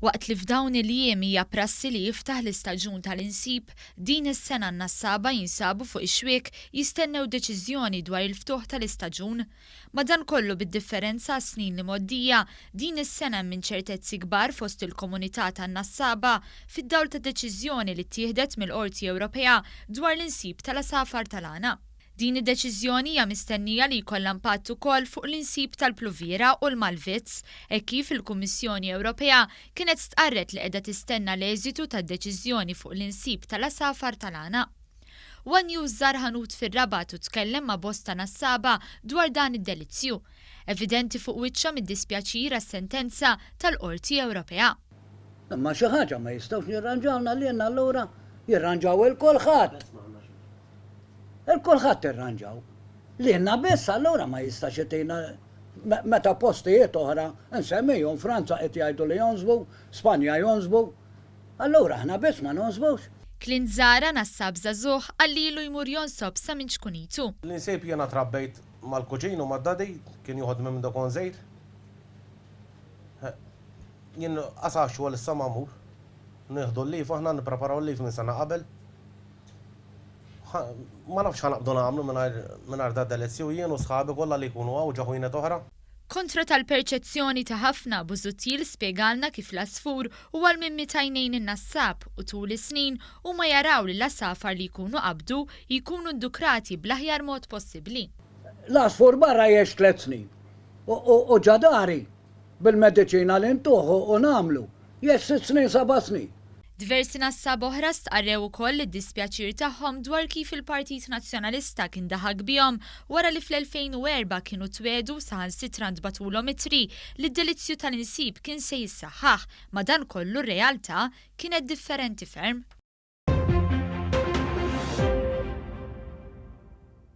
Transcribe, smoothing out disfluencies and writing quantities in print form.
Waqt li f'dawn il-jiem hija prassi li jiftaħ l-istaġun tal-insib, din is-sena n-nassaba jinsabu fuq ix-xwiek jistennew deċiżjoni dwar il-ftuħ tal-istaġun. Madankollu bid-differenza għas-snin l-imgħoddija, din is-sena hemm inċertezzi kbar fost il-komunità tan-nassaba fid-dawl ta' deċiżjoni li ttieħdet mill-Qorti Ewropea dwar l-insib tal-għasafar tal-għana. Din id-deċiżjoni hija mistennija li jkollha impatt ukoll fuq l-insib tal-pluviera u l-malvizz, hekk kif il-Kummissjoni Ewropea kienet stqarret li qiegħda tistenna l-eżitu tad-deċiżjoni fuq l-insib tal-għasafar tal-għana. One News żar ħanut fir-Rabat u tkellem ma' bosta nassaba dwar dan id-delizzju. Evidenti fuq wiċċhom id-dispjaċir għas-sentenza tal-Qorti Ewropea. Imma xi ħaġa ma jistgħux jirranġawna lilna allura jirranġaw 'il kulħadd. Il kulħadd irranġaw. Lilna biss allura ma jistax itina meta postijiet oħra nsemmihom Franza qed jgħidu li jonsbu, Spanja jonsbu. Allura aħna biss ma nonsbux? Clint Zahra, nassab żagħżugħ, qal li ilu jmur jonsob sa minn ċkunitu. L-insib jiena trabbejt mal-kuġin u mad-daddy, kien joħodni minn mindu kont żgħir. Jien qas għax-xogħol issa ma mmur. Nieħdu l-leave aħna, nippreparaw l-leave minn sena qabel. Ma nafx x'ħa naqbdu nagħmlu mingħajr dad-delizzju, jien u sħabi kollha li jkunu hawn ġo ħwienet oħra. Kontra tal-perċezzjoni ta' ħafna, Busuttil spjegalna kif l-għasfur huwa l-mimmi t'għajnejn in-nassab u tul is-snin huma jaraw li l-għasafar li jkunu qabdu jkunu ndukrati bl-aħjar mod possibbli. L-għasfur barra jgħix tlett snin u ġa dari bil-mediċina li ntuh u nagħmlu, jgħix sitt snin seba' snin. Diversi nassab oħra stqarrew ukoll id-dispjaċir tagħhom dwar kif il-Partit Nazzjonalista kien daħak bihom wara li fl-2004 kienu twiegħdu u saħansitra ntbagħtulhom ittri li d-delizzju tal-insib kien se jissaħħaħ, madankollu r-realtà kienet differenti ferm.